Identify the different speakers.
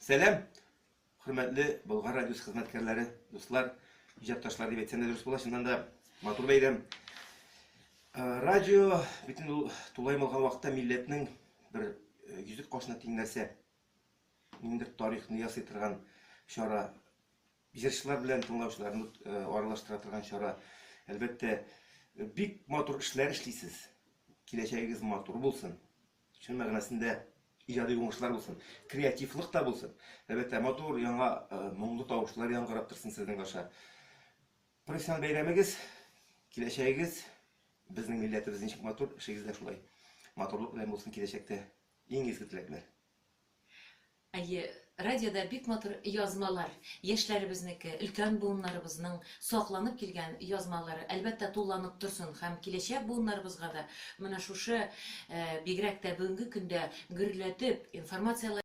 Speaker 1: Сәлам, хөрмәтле Болгар радиосы хезмәткәрләре, дуслар, иҗатташлар дип әйтсәм дә дөрес була, чыннан да матур бәйрәм. Э, радио бит инде ул тулаем алган вакытта милләтнең бер э, йөзек кашына тиң нәрсә. Ниндидер тарихны ясый торган чара, җырчылар белән тыңлаучыларны э, аралаштыра торган чара. Әлбәттә, бик матур эшләр эшлисез. Киләчәгегез матур булсын. Чын мәгънәсендә иҗади уңышлар булсын, креативлык та булсын. Әлбәттә, матур, яңа, э, моңлы тавышлар яңгырап торсын сезнең аша. Профессиональ бәйрәмегез, киләчәгегез, безнең милләтебез ничек матур, эшегез дә шулай матурлык белән булсын киләчәктә. Иң изге теләкләр.
Speaker 2: Әйе, радиода бик матур язмалар, яшьләребезнеке, өлкән буыннарыбызның сакланып килгән язмалары, әлбәттә, тулланып торсын һәм киләчәк буыннарыбызга да менә шушы, бигрәк тә бүгенге көндә гөрләтеп информацияләр.